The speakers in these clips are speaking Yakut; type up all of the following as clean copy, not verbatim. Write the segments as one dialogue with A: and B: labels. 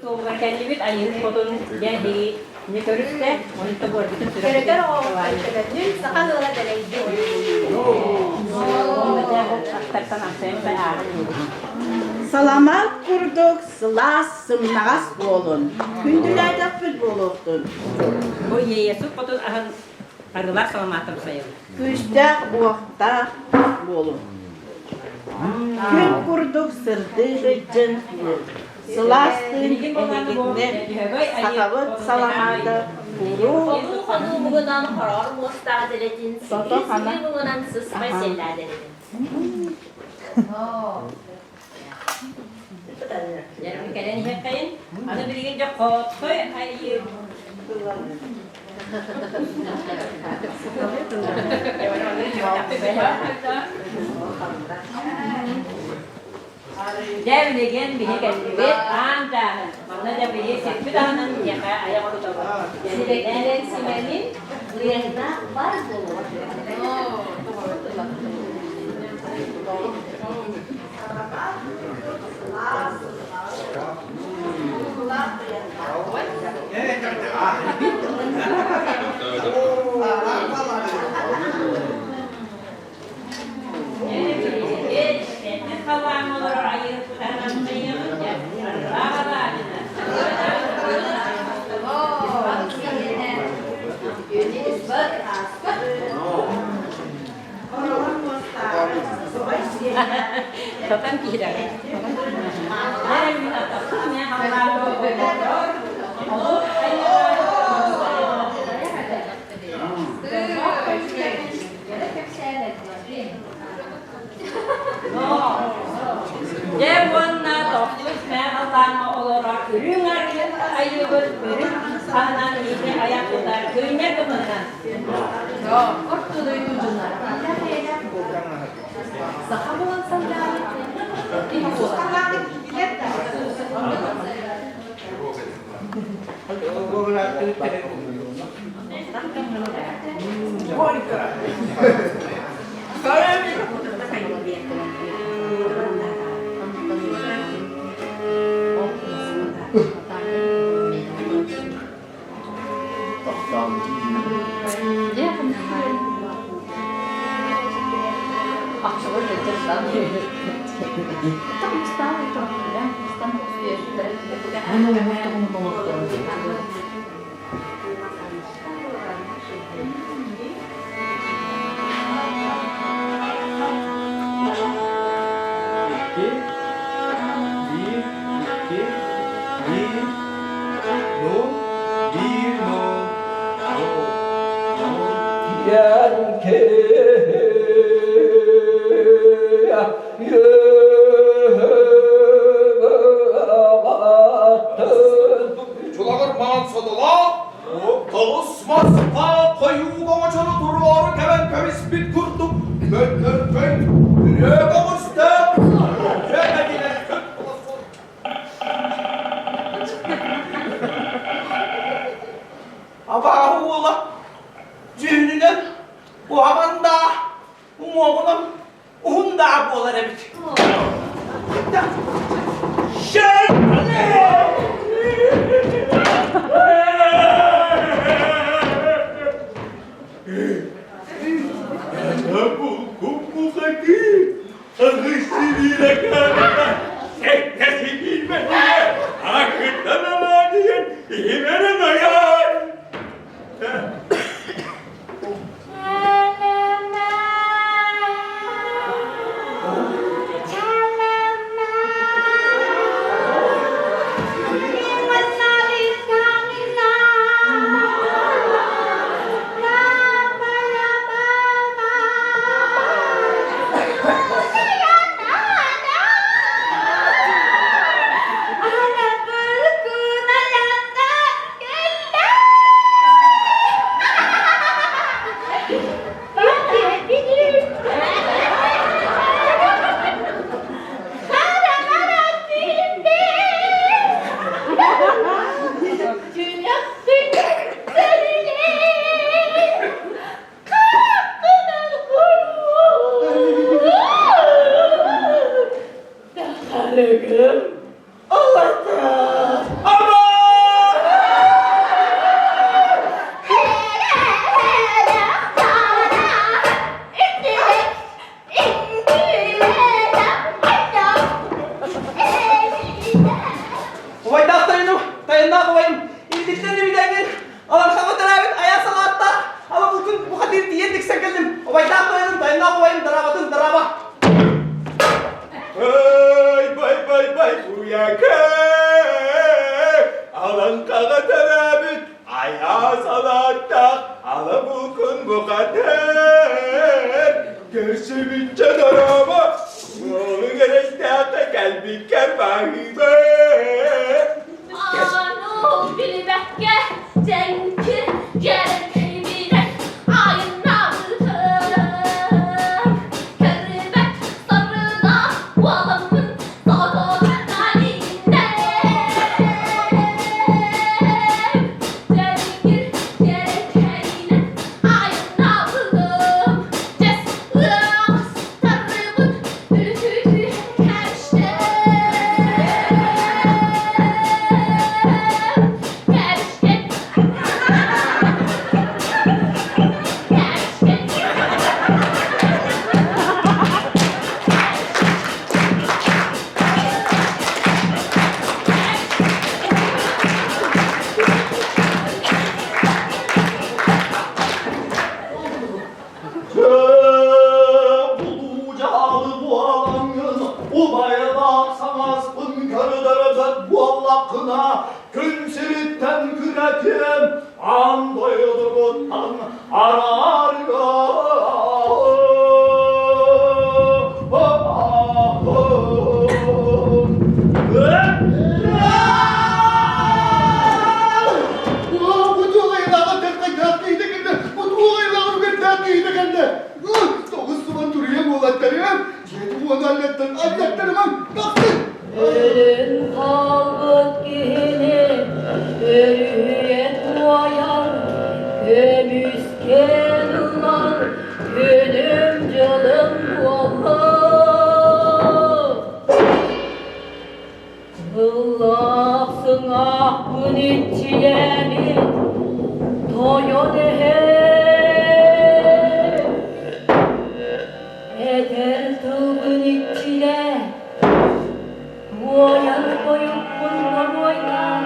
A: Суолугар кэллибит, айыһыт хотун дьэ эһигини көрүстэ, онто буорбутун
B: Төрөтөр оҕоҕуттан төлөннүн, саха ыала дэлэйдин.
A: Аттартан амсайан ааҕын
C: Саламаат курдук сылаас сымнаҕас буолун, күндүлээтэхпит буолуохтун.
A: Бу Иэйэсүк хотун аһын арыылаах саламаатым сайын.
C: Күүстээх уохтаах буолун. Күн курдук сырдыы сылдьын, сылаас тыын эһигиннэр, сахабыт саламаата куруук
B: Хонуу хонуу муҥунан хороор муостаах дэлэтин,
C: Сото хана.
B: сири муҥунан сыспай сэллээ дэлэтин.
A: Дьэрим кэлэн иһэххэйин. Аны билигин дьэ хоттой айыы. Дьэ билигин биһи кэллибит аан дьааһын. Манна дьэ биһи сирбит аһынан миэхэ айах тутабыт.
B: Сибэккинэн симэнин, быйаҥнаах бар буолуо.
A: Сатан киирэр. Дьэ уонна тохтус мэ халлааҥҥа олорор үрүҥ айыыбыт үрүҥ хаһынан иити айах тутар күннэр кымынан.
B: Орто дойду дьоно Саха буолан сандаабыт киһи буолар.
D: Икки, биир, икки, биир, нул, биир, нул, нул, нул.
E: Диэн
F: Чулаҕыр маан содолоох, тоҕус мастаах хойуу оҥочону туруору кэбэн кэбиспит курдук мөлтөркөй үрүө көҕүстээх дьүөмэтинэн күн
E: Абааһы уола дьүһүнүнэн куһаҕан даа, уҥуоҕунан уһун даа буолар эбит.
C: Тахарыгым. Олордо.
F: Эппиккэр баһыыба.
B: Аны билбэккэ дьэҥкир дьэрэкэйбинэн айаннаабытым. Көрбөт сарыылаах буоламмын соҕотоҕунан иҥнэм. Дьэҥкир дьэрэкэйинэн айаннаабытым. Дьэс ыаҕас тарыбын үлүһүйэн кэбистим. Кэбистим. Кэбистим.
F: Улуу буолаҥҥын, убайдаах саҥаспын көрдөрбөт буоллаххына, күн сириттэн күрэтиэм, аан дойдугуттан араарыам.
A: Өлөн хаалбыт киһини өрүһүйэ туойан, көмүскээн ылан күнүм-дьылым буолла. Тыллаах сыҥаахпын иччилээмин, тойон эһээ, этэр тылбын иччилээ, туойан тойукпун торуойдаан.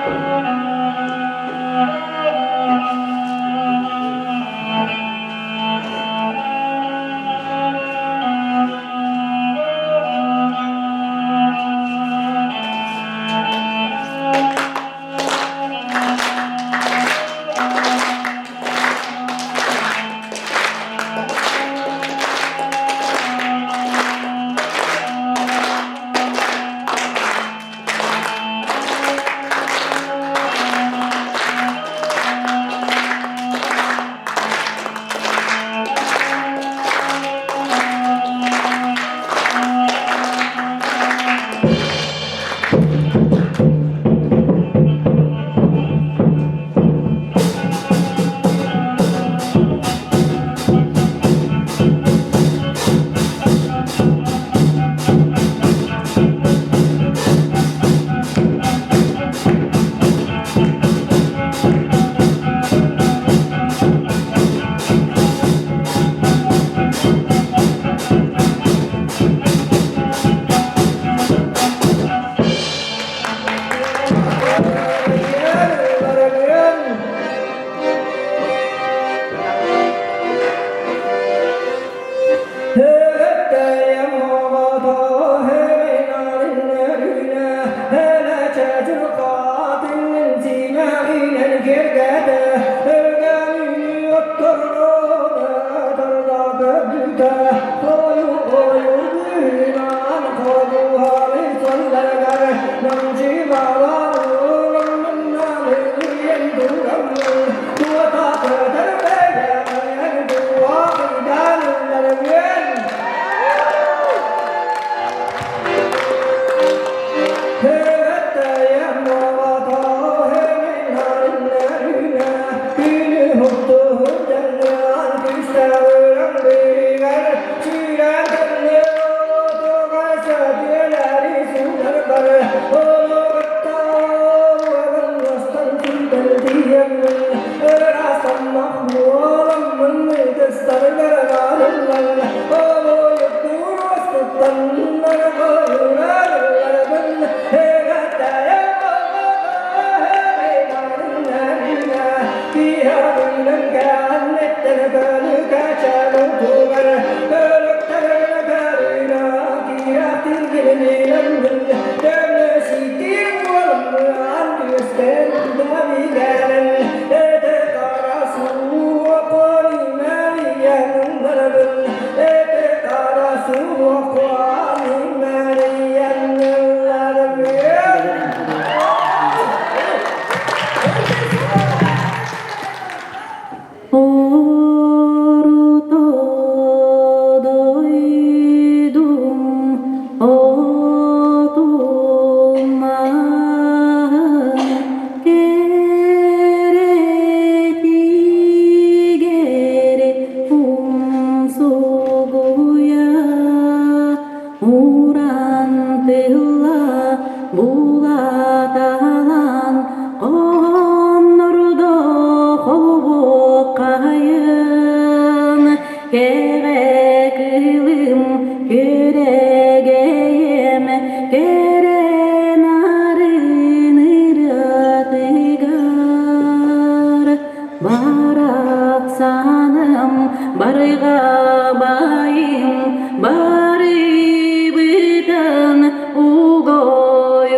B: Уран тылла булаталаан Хоһооннордо холбуоххайын Кэҕэ кыылым күөрэгэйэм Кэрэ нарын ырыатыгар Барахсаным барыга байым барыбытын угой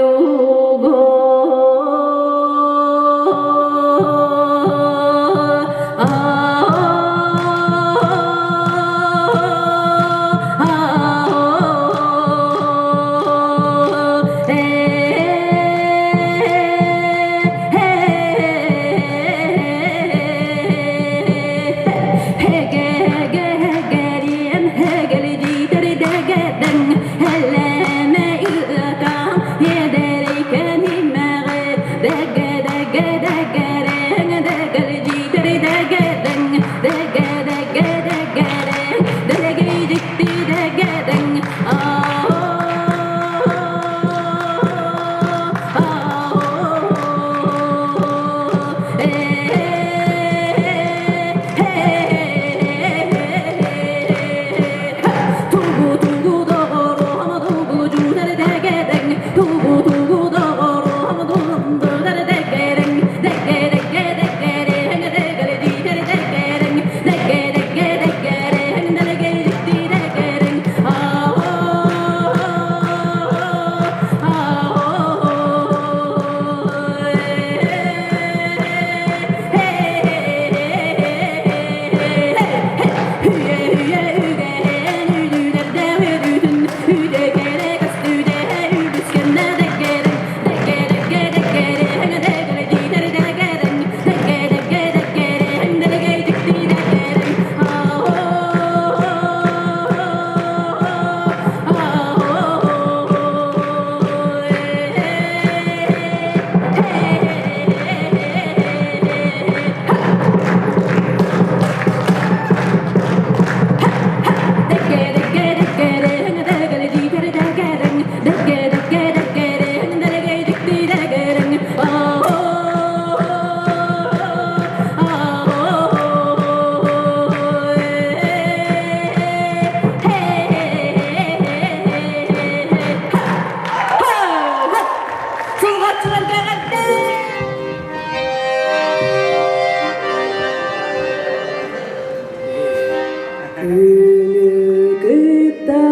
B: Күнү кытта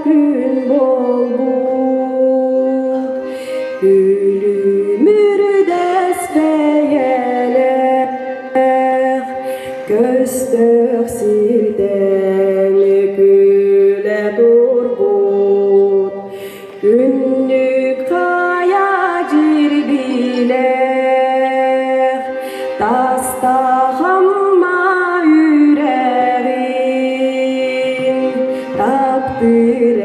B: күн буолбут, күлүмүрдэс бэйэлээх, көстөөх сирдэн күлэ турбут, күннүк хайа дьирбилээх, тастахамма үрэҕин таптыыр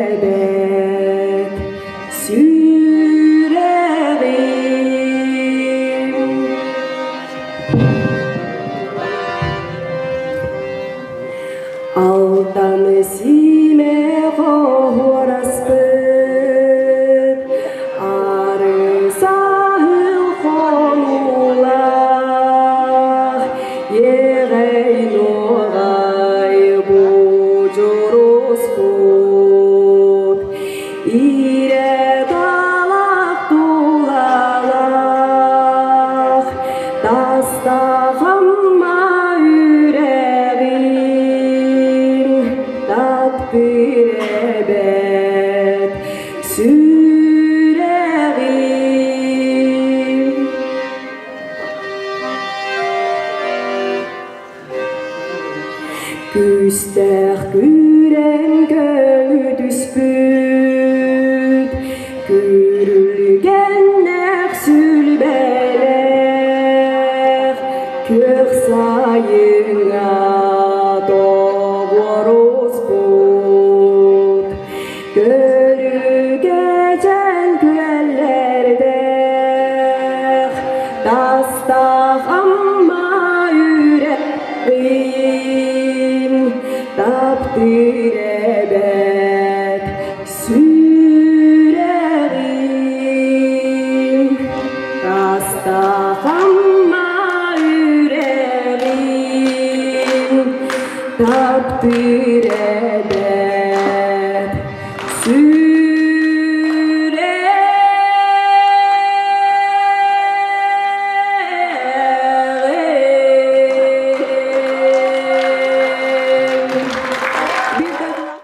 B: эбээт сүрэҕим. Алтан симэх оһуораспыт, ары саһыл хонуулаах, иэҕэй нуоҕай будьуруспут, иирэ талах тулалаах, тастахамма үрэҕин таптыыр эбээт сүрэҕим. Күүстээх күүрэн көтүспүт, күрүлгэннээх сүлбэлээх, күөх сайыҥҥа тоҕуоруспут, көрүгэчэн күөллэрдээх, тастаах Амма үрэҕим таптыыр эбээт.